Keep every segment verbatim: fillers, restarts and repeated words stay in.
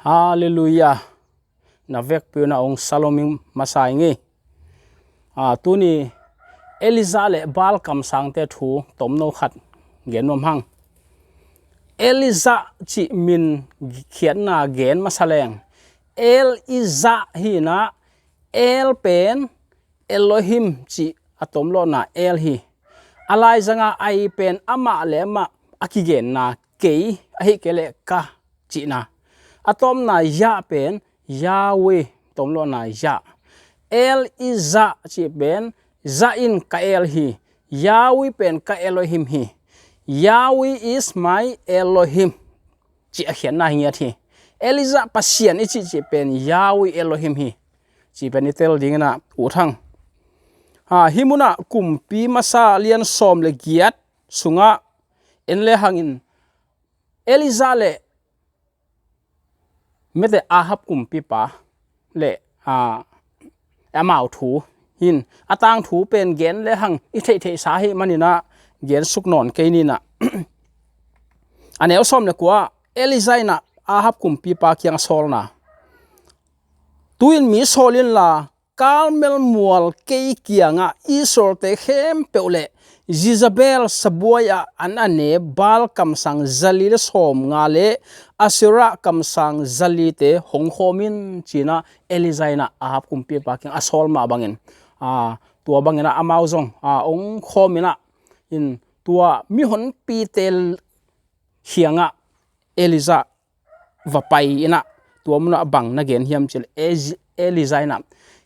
Halleluiah. Na vekpi un ah hong salom in masa ing ei. Tuni Elijah le Baal kamsangte thu tomno khat gen nuam hang. Elijah cih min khiatna gen masa leng, El Ijah hi in ah, El pen Elohim cih a tomlawhna El hi. A laizang a ei pen amah le amah a kigenna, kei, ahih kei leh ka cihna. A tawpna Yah pen Yahweh, tomlawhna Yah. El Ijah cih pen Yah in ka El hi. Yahweh pen ka Elohim hi. Yahweh is my Elohim cih a khiatna hi ngiat hi. Elijah Pasian i cihcih pen Yahweh Elohim hi cih pen i tel dingin ah ut hang. Hih munah Kumpi Masa lian sawm le giat sungah en le hangin Elijah le mete Ahab kumpipa le amau thu hin a tangthu pen gen le hang i theihtheihsa ahih manin ah gen suk nawn kei ni in ah. A neu sawm le kua, Elijah in ah Ahab kumpipa kiang a sawlna. Tu-in mi sawl inla, Karmel mual kei kiangah Israelte khempeuh le Jezebel sabuai-ah an a ne Baal kamsang zali le sawmnga le Asherah kamsang zalite hong khawm in, ci-in ah Elijah in ah Ahab kumpipa kiang a sawl mah bangin, tua bangin ah amau zong hong khawm in ah, tua mihonpite kiangah Elijah va pai in ah, tua munah bang na gen hiam cih leh, Elijah in ah,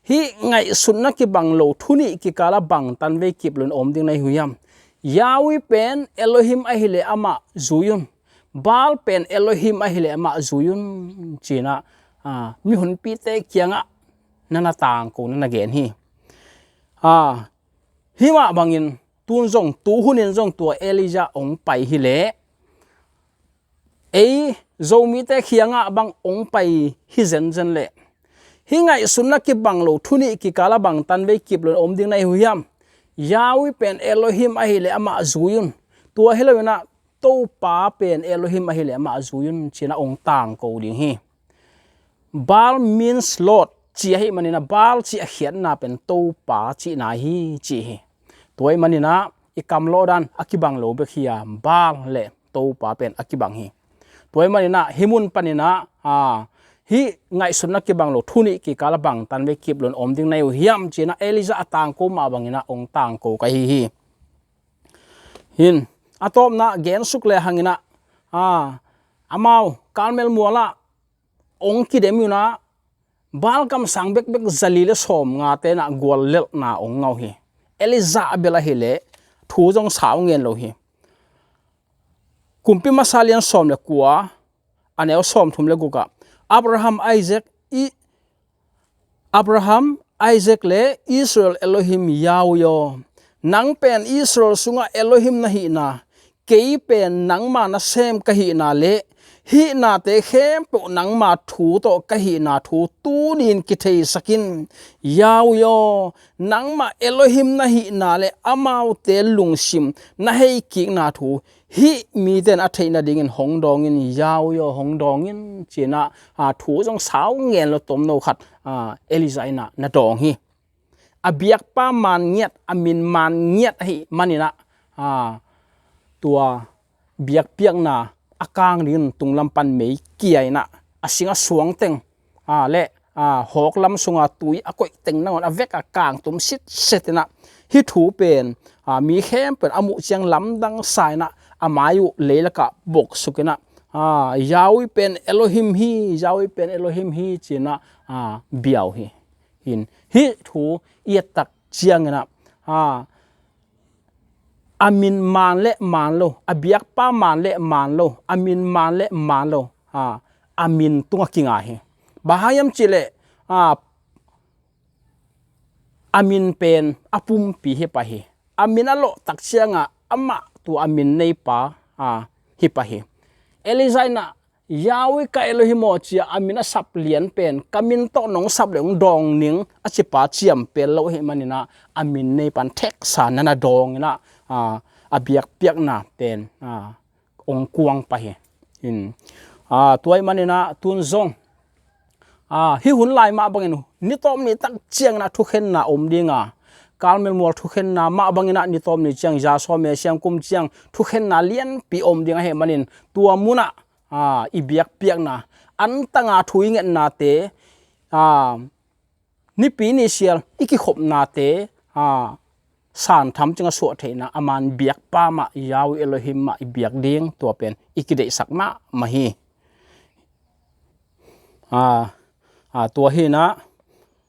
hih ngaihsutna kibang lo thu nih kikal ah bang tanvei kip lo-in om ding na hi uh hiam? Yahweh pen Elohim ahih leh amah zui un. Baal pen Elohim ahih leh amah zui un, ci-in ah mihonpite kiangah na na tangko, na na gen hi. Hih mah bangin tun zong, tu hunin zong tua Elijah hong pai hi leh, ei Zomite kiangah bang hong pai hi zenzen leh, hih ngaihsutna kibang lo thu nih kikal ah bang tanvei kip lo-in om ding na hi uh hiam? Yahweh pen Elohim ahih leh amah zui un. Tua hi lo-in ah Topa pen Elohim ahih leh amah zui un, ci-in ah hong tangko ding hi. Baal means Lord ci ahih manin ah Baal cih a khiatna pen Topa cihna hi, ci hi. Tua ahih manin ah i kam lawh dan a kibang lo bek hi a, Baal le Topa pen a kibang hi. Tua ahih manin ah hih mun panin ah hih ngaihsutna kibang lo thu nih kikal ah bang tanvei kip lo-in om ding na hi uh hiam, ci-in ah Elijah a tangko mah bangin ah hong tangko ka hi hi. Hin a tawpna gen suk le hangin ah amau Karmel mual ah hong kidem in ah Baal kamsang bekbek zali le sawmngate in ah guallelhna hong ngah uh hi. Elijah bel ahih leh thu zong sau ngen lo hi. Kumpi Masa lian sawm le kua, a neu sawmthum le guk ah, Abraham, Isaac i Abraham, Isaac le Israel Elohim Yahweh aw, nang pen Israel sungah Elohim na hihna, kei pen nangma nasem ka hihna le hih nate khempeuh nangma thu tawh ka hihna thu tuni-in kitheisak in. Yahweh aw, nangmah Elohim na hihna le amaute lungsim na hei kikna thu hih mite in a theih nadingin hong dawng in, Yahweh aw, hong dawng in, ci-in ah thu zong sau ngen lo tomno khat Elijah in ah na dawng hi. A biakpa man ngiat, a min man ngiat ahih manin ah tua biakpiakna a kang dingin tunglam pan mei kia in ah, a sing a suang teng le hawk lam sunga tui a koih teng nangawn a vek a kang tum sitset in ah, hih thu pen mi khempeuh in a muh ciang lamdang sa in ah, a mai uh leilakah boksuk in ah, Yahweh pen Elohim hi, Yahweh pen Elohim hi, ci-in ah bia uh hi. Hin hih thu i et tak ciangin ah a min man le man lo, a biakpa man le man lo, a min man le man lo, a min tungah kinga hi. Bang hang hiam cih leh a min pen a pumpi hi pah hi. A min a lawh tak ciangah amah tua a min neipa hi pah hi. Elijah in ah Yahweh ka Elohim aw, ci-a a min a sap lian pen ka min tawh nong sap le hong dawng ning a cipa ciampel lo ahih manin ah a min neipa in theksa na na dawng in ah a biakpiakna pen hong kuang pah hi. Tua ahih manin ah tun zong Aa, hih hun lai mah bangin nitawp ni tak ciangin ah thukhenna om ding a, Karmel mual thukhenna mah bangin ah nitawp ni ciang, za sawm le sia kum ciang thukhenna lianpi om ding ahih manin tua munah, aa, i biakpiakna, antanga thu i ngetnate, aa, nipi ni sial i kikhopnate, aa, san tham ciang a suah theihna, a man biakpa mah, Yahweh Elohim mah i biak ding, tua pen i kideihsak mahmah hi. Aa, aa, tua hi inah,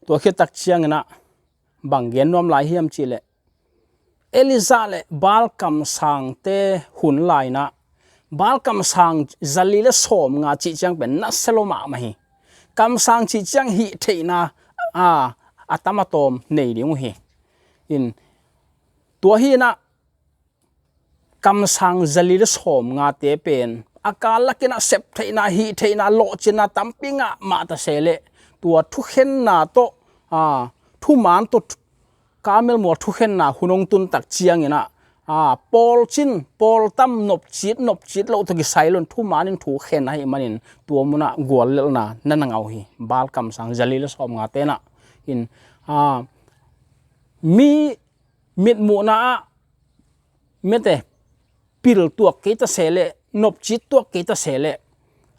tua khit tak ciangin ah bang gen nuam lai hiam cih leh, Elijah le Baal kamsangte hun lai inah, Baal kamsang zali le sawmnga cih ciang pen nasia lo mahmah hi. Kamsang cih ciang hih theihna, aa, a tam a tawm nei ding uh hi. In, tua hi inah, kamsang zali le sawmngate pen a kal lakin ah sep theihna, hih theihna, lawhcinna tampi ngah mah ta se leh, tua thukhenna tawh, aa, thuman tawh, Karmel mual thukhenna hun hong tun tak ciangin ah, aa, pawlcin, pawltam, nopcit, nopcit loh tawh kisai lo in thuman in thukhen ahih manin tua munah guallelhna na na ngah uh hi. Baal kamsang zali le sawmngate inah. In, aa, mi mitmuhna ah, mite, pil tuak kei ta se leh, nopcit tuak kei ta se leh,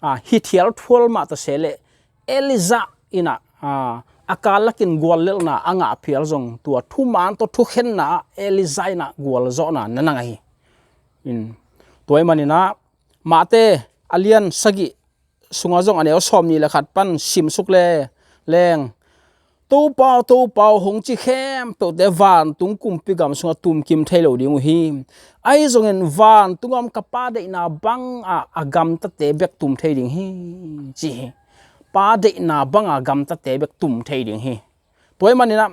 aa, hithial thual mah ta se leh, Elijah inah, aa, a kal lakin guallelhna a ngah phial zong tua thuman tawh thukhenna ah Elijah inah gualzawhna na na ngah hi. In, tua ahih manin ah Mate a lian sagih sungah zong a neu sawmnih le khat pan simsuk le leng, Topa aw, Topa aw, hong ci khempeuhte vantung kumpi gam sungah tumkim thei lo ding uh hi. Ahi zongin vantung a om ka Pa deihna bangah a gamtate bek tum thei ding hi, ci hi. Pa deihna bangah gamtate bek tum thei ding hi. Tua ahih manin ah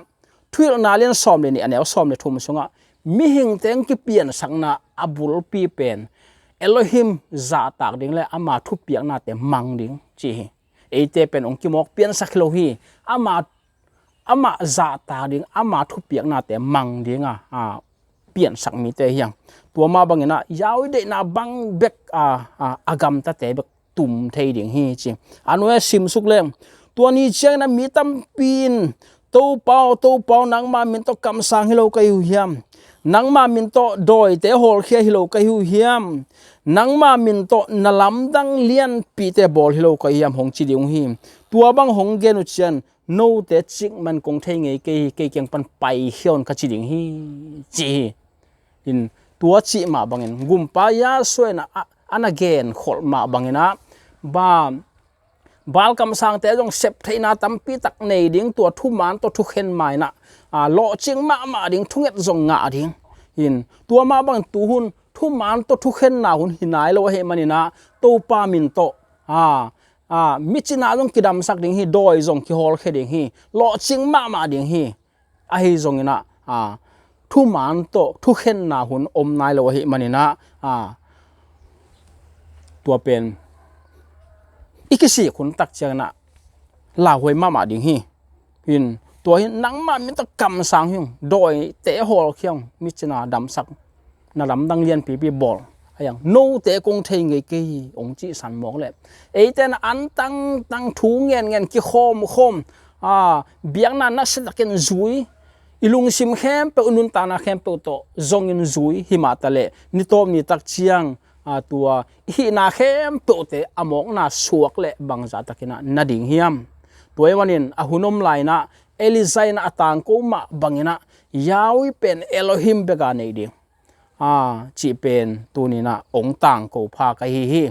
Thuhilhna lian sawm le nih a neu sawm le thum sungah mihingte hong kipiansakna a bulpi pen Elohim zahtak ding le ama thupiaknate mang ding, ci hi. Eite pen hong kimawk piansak hi lo hi. Ama, amah zahtak ding, ama thupiaknate mang ding a, a piansak mite hi hang. Tua mah bangin ah Yahweh deihna bang bek a, a, a gamtate bek tum thei ding hi, ci. A nuai a simsuk leng, tua ni ciangin ah mi tampi in, Topa aw, Topa aw, nangma min tawh kamsang hi lo ka hi uh hiam? Nangma min tawh dawite hawlkhia hi lo ka hi uh hiam? Nangma min tawh na lamdang lianpite bawl hi lo ka hi uh hiam, hong ci ding uh hi. Tua bang hong gen uh ciang note cikmah in kong thei ngei kei hi, kei kiang pan paikhia un ka ci ding hi, ci hi. In, tua cih mah bangin Gumpa Yahshua in a, a, a na genkholh mah bangin ah, ba, Baal kamsangte zong sep theihna tampi tak nei ding, tua thuman tawh thukhen ma in ah, a, lawhcing mahmah ding, thunget zong ngah ding. In, tua mah bangin tuhun thuman tawh thukhenna hun hi nai lo ahih manin ah, Topa min tawh, a, a, mi cina zong kidamsak ding hi, dawi zong kihawlkhia ding hi, lawhcing mahmah ding hi. Ahi zongin ah, a, thuman tawh thukhenna hun om nai lo ahih manin ah, a, tua pen i kisik hun tak ciangin ah lauhuai mahmah ding hi. In, tua hi, nangma min tawh kamsang hi ung, dawite hawlkhia ung, mi cina damsak, na lamdang lianpipi bawl, a hi hang, note kong thei ngei kei hi, hong cihsan mawk leh, eite in an tangtang, thu ngenngen, kikhawmkhawm, a, biakna nasia takin zui, i lungsim khempeuh, i nuntakna khempeuh tawh zongin zui hi mah ta leh, ni tawp ni tak ciang, a, tua i hihna khempeuhte a mawkna suak leh bangzah takin ah na ding hiam? Tua ahih manin a hun om lai in ah Elijah in a tangko mah bangin ah Yahweh pen Elohim bek a nei ding, a, cih pen tuni in ah hong tangko pha ka hi hi.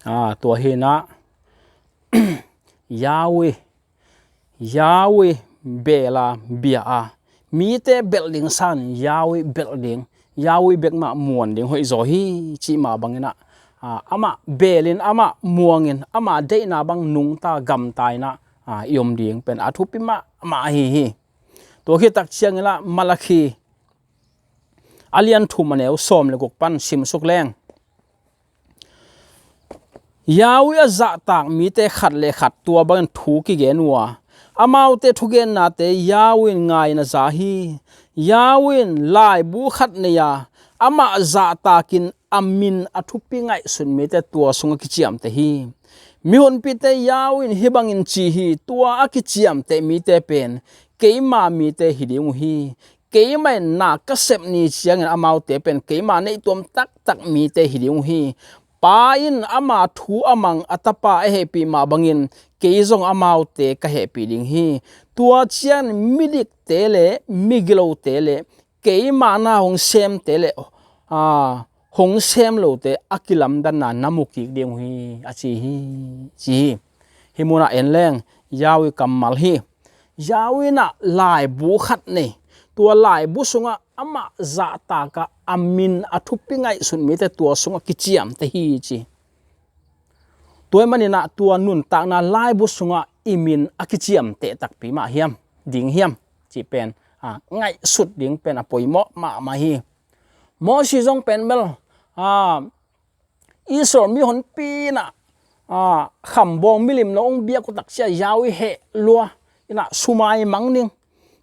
A, tua hi in ah Yahweh, Yahweh bel a, bia a, mite belh ding san Yahweh belh ding, Yahweh bek mah muang ding hoih zaw hi, cih mah bangin ah, a, amah belin, amah muangin, ama deihna bang nungta gamta in ah, a, i om ding pen a thupi mahmah ahi hi. Tua khit tak ciangin ah Malakhi a lian thum a neu sawm le guk pan simsuk leng, Yahweh a zahtak mite khat le khat tua bangin thu kigen uh a, amaute thugennate Yahweh in ngai in a za hi. Yahweh in laibu khat nei a, amah zahtakin a min a thupi ngaihsut mite tua sungah kiciamteh hi. Mihonpite Yau in hih bangin ci hi, tua a kiciamteh mite pen keima mite hi ding uh hi. Keimah in na ka sep ni ciangin amaute pen keima neihtuam taktak mite hi ding uh hi. Pa in ama thu a mang a Tapa a hehpih mah bangin kei zong amaute ka hehpih ding hi. Tua ciang midikte le migilote le keima na hong semte le, a, hong sem lote a kilamdanna na mu kik ding uh hi, a ci hi, ci hi. Hih munah en leng Yau i kammal hi. Yau in ah laibu khat nei. Tua laibu sungah amah zahtakah a min a thupi ngaihsut mite tua sungah kiciamteh hi, ci. Tua ahih manin ah tua nuntakna laibu sungah i min a kiciamteh takpi mah hiam, ding hiam, cih pen, a, ngaihsut ding pen a poimawh mahmah hi. Mosi zong pen bel, a, Israel mihonpi in ah, a, khambawng milim na hong biak uh tak ciang Yau i heh lua in ah sumai mang ning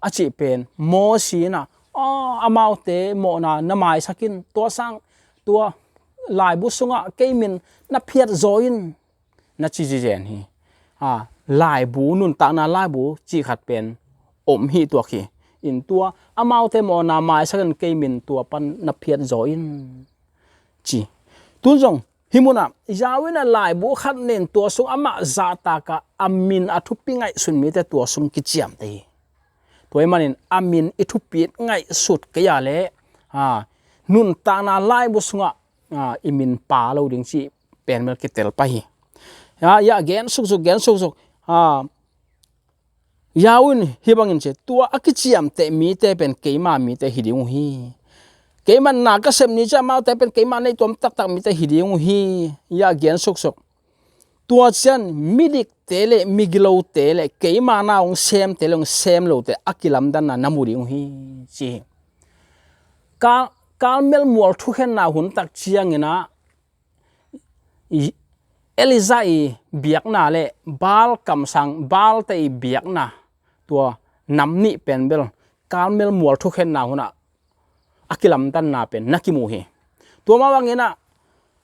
a cih pen Mosi in ah, a, amaute mawhna na maisak in, tua sang, tua laibu sungah kei min na phiat zaw in, na ci zizen hi. A, laibu, nuntakna laibu cih khat pen om hi tuak hi. In tua amaute mawhna maisak in kei min tua pan na phiat zaw in, ci. Tun zong hih munah Yau in ah laibu khat nei in tua sung amah zahtakah a min a thupi ngaihsun mite tua sung kiciamteh hi. Tua ahih manin a min i thupi ngaihsut kei a leh, a, nuntakna laibu sungah, a, i min pha lo ding cih pen bel kitel pah hi. A, a gen suksuk, gen suksuk. A, Yau in hih bangin ci, tua a kiciamteh mite pen keima mite hi ding uh hi. Keima na ka sep ni ciang amaute pen keima neihtuam taktak mite hi ding uh hi, a gen suksuk. Tua ciang midikte le migilote le keima na hong semte le hong sem lote a kilamdanna na mu ding uh hi, ci hi. Ka-, Karmel mual thukhenna hun tak ciangin ah, i-, Elijah i biakna le Baal kamsang, Baalte i biakna, tua nam nih pen bel Karmel mual thukhenna hunah a kilamdanna pen na kimu hi. Tua mah bangin ah,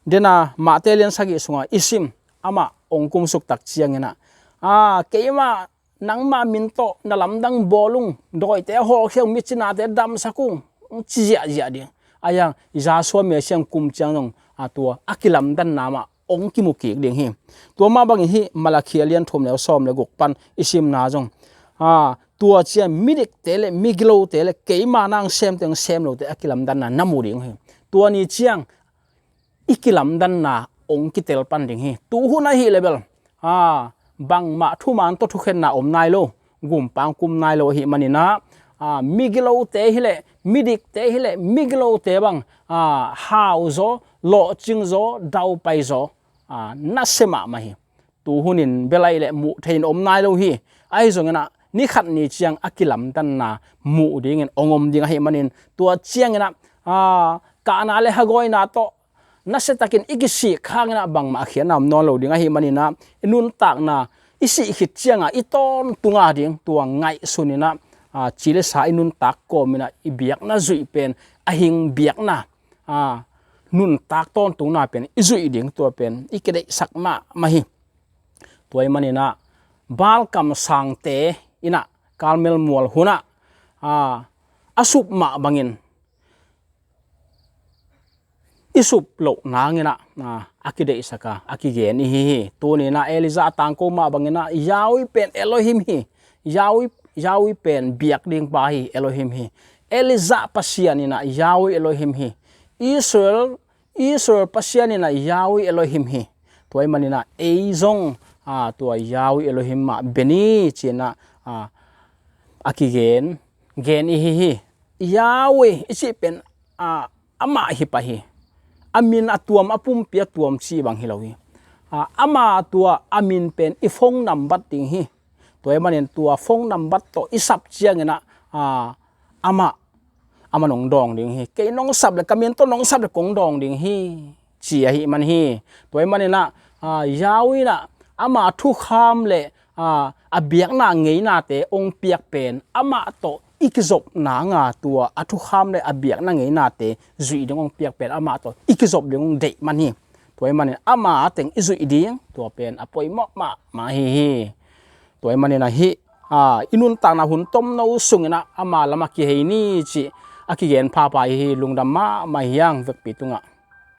dena Mate lian sagih sungah i sim, amah hong kumsuk tak ciangin ah, a, keima nangma min tawh na lamdang bawl ung, dawite a hawlkhia ung, micinate damsak ung, ci ziahziah ding. A, a, Joshua meh siang kum ciang zong, a, tua a kilamdanna mah hong kimu kik ding hi. Tua mah bangin hih Malakhi a lian thum le sawm le guk pan i simna zong, a, tua ciang midikte le migilote le keima na hong semte hong sem lote a kilamdanna na mu ding hi. Tua ni ciang i kilamdanna hong kitel pan ding hi. Tu hun ahih leh bel, a, bangmah thuman tawh thukhenna om nai lo, gumpang kum nai lo ahih manin ah, a, migilote hi leh, midikte hi leh, migilote bang, a, hau zaw, lawhcing zaw, daupai zaw, a, nasia mahmah hi. Tu hunin bel ahih leh muh thei in om nai lo hi. Ahi zongin ah ni khat ni ciang a kilamdanna muh dingin hong om ding ahih manin, tua ciangin ah, a, kahna le hagawina tawh nasiatakin i kisik hangin ah bangmah a khiatna om nawn lo ding ahih manin ah, i nuntakna i sih khit ciangah i tawntung a ding tua ngaihsun in ah, a, ci le sa i nuntak kawmin ah i biakna zuih pen, a hing biakna, a, nuntak tawntungna pen i zuih ding tua pen i kideihsak mahmah hi. Tua ahih manin ah Baal kamsangte in ah Karmel mual hunah, a, a sup mah bangin i sup loh nangin ah, a, a kideihsak a, a kigen i hi hi. Tuni in ah Elijah a tangko mah bangin ah Yahweh pen Elohim hi. Yahweh, Yahweh pen biak ding pa hi, Elohim hi. Elijah Pasian in ah Yahweh Elohim hi. Israel, Israel Pasian in ah Yahweh Elohim hi. Tua ahih manin ah ei zong, a, tua Yahweh Elohim mah bia ni ci-in ah, a, a kigen, gen i hi hi. Yahweh i cih pen, a, amah hi pah hi. A min a tuam, a pumpi a tuam cih bang hi lo hi. A, ama tua a min pen i phone nambat ding hi. Tua ahih manin tua phone nambat tawh i sap ciangin ah, a, amah, amah nong dawng ding hi. Kei nong sap le, ka min tawh nong sap le kong dawng ding hi, ci ahih man hi. Tua ahih manin ah, a, Yahweh in ah ama thukham le, a, a biakna ngeinate hong piak pen amah tawh i kizopna nga tua a thukham le a biakna ngeinate zuih ding hong piak pen amah tawh i kizop ding hong deih man hi. Tua ahih manin ama teng i zuih ding, tua pen a poimawh mahmah ahi hi. Tua ahih manin ahi, a, i nuntakna hun tomno sungin ah ama lamah kihei ni cih a kigen phapha hi hi. Lungdam mahmah hi hang vekpi tungah.